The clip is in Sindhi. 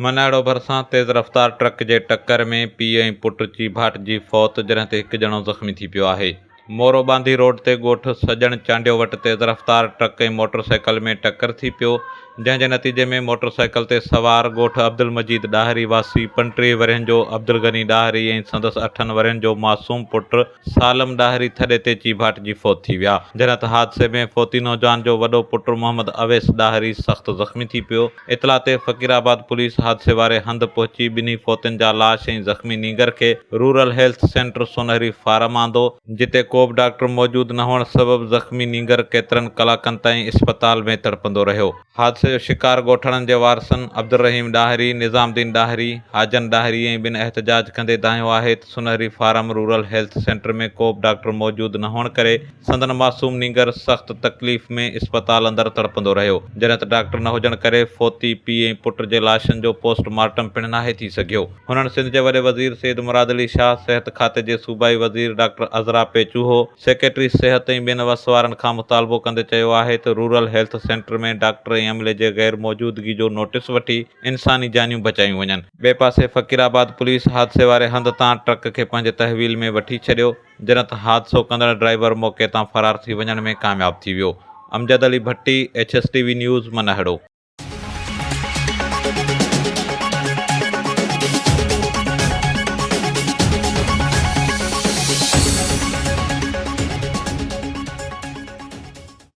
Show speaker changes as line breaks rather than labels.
منهڙو ڀرسان تيز رفتار ٽرڪ جي ٽڪر ۾ پيء ۽ پٽ چيڀاٽجي فوت، جڏهن ته هڪ ڄڻو زخمي ٿي پيو آهي. مورو ٻانڌي روڊ تي ڳوٺ سڄڻ چانڊيو وٽ تيز رفتار ٽرڪ ۽ موٽر سائيڪل ۾ ٽڪر ٿي پيو، جنهن جي نتيجي ۾ موٽر سائيڪل تي سوار ڳوٺ عبدالمجيد ڏاهري واسي 35 ورهين جو عبدالغني ڏاهري ۽ سندس اٺن ورهين جو معصوم پٽ سالم ڏاهري ٿڏي تي چيڀاٽجي فوت ٿي ويا، جڏهن ته حادثي ۾ فوتي نوجوان جو وڏو پٽ محمد اويس ڏاهري سخت زخمي ٿي پيو. اطلاع تي فقيرآباد پوليس حادثي واري هنڌ پهچي ٻنهي فوتين جا لاش ۽ زخمي نينگر کي rural health centre Sonhri farm آندو، جتي ڪو به ڊاڪٽر موجود نه هئڻ سبب زخمي نينگر ڪيترن ڪلاڪن تائين اسپتال ۾ تڙپندو رهيو. حادثي جو شڪار ڳوٺاڻن جي وارثن عبدالرحيم ڏاهري، نظام الدين ڏاهري، حاجن ڏاهري ۽ ٻين احتجاج ڪندي دانهيو آهي ته Sonhri farm rural health centre ۾ ڪو به ڊاڪٽر موجود نه هئڻ ڪري سندن معصوم نينگر سخت تڪليف ۾ اسپتال اندر تڙپندو رهيو، جڏهن ته ڊاڪٽر نه هجڻ ڪري فوتي پيء ۽ پٽ جي لاشن جو پوسٽ مارٽم پڻ ناهي ٿي سگهيو. هنن سنڌ جي وڏي وزير سيد مراد علي شاهه، صحت کاتي جي صوبائي وزير ڊاڪٽر عذرا پيچوهو، سيڪريٽري صحت ۽ ٻين وس وارن کان مطالبو ڪندي چيو آهي ته رورل هيلٿ سينٽر ۾ ڊاڪٽر ۽ عملي جي غير موجودگي جو نوٽيس وٺي انساني جانيون بچايون وڃن. ٻئي پاسي فقيرآباد پوليس حادثي واري هنڌ تان ٽرڪ کي پنهنجي تحويل ۾ وٺي ڇڏيو. جڏهن ته حادثو ڪندڙ ڊرائيور موقعي تان فرار ٿي وڃڻ ۾ ڪامياب ٿي ويو. Amjad Ali Bhatti, H S T V news, Manhro.